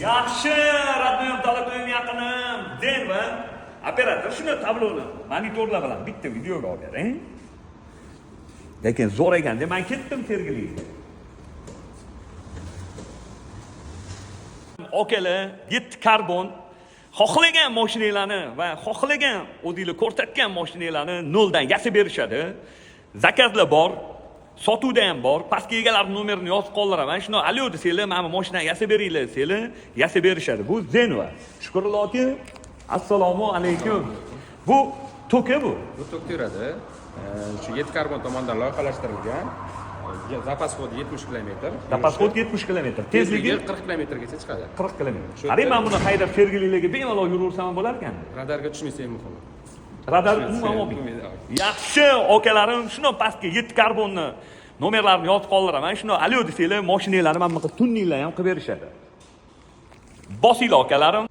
Yaxshi, родной im, золотой im, yaqinim. Zenva operator shuni tabloni monitorlar bilan bitta videoga olib bering. Lekin zo'r ekan, man ketdim Sergeliga. Akalar, 7 karbon xohlagan mashinanglarni va xohlagan o'zinglar ko'rsatgan mashinanglarni noldan yasab berishadi. Zakazlar bor, sotuvda ham bor. Pastki egalar nomerini yozib qoldiraman. Shuni alo desanglar, mana bu mashinani yasab beringlar desanglar, yasab berishadi. Bu Zenva. Shukrullo aka, assalomu alaykum. Bu to'ka bu. Bu tokda yuradi. Shu 7 karbon tomonidan loyihalashtirilgan. Запас ход 70 kilometr. Запас ход 70 kilometr. Tezligi Tezligi 40 kilometrgacha chiqadi. 40 kilometr. Shu Qarang, yerda- men buni haydab Sergelilarga bemalol yuraversam ham bo'lar ekan. Radarga tushmaysa eng muhimi. Radar umuman olmaydi. Yaxshi, akalarim, shuni pastga 7 karbonni nomerlarini yozib qoldiraman. Shuni alo desanglar, mashinanglarni mana bunaqa tunnellar ham qilib berishadi. Bosinglar, akalarim.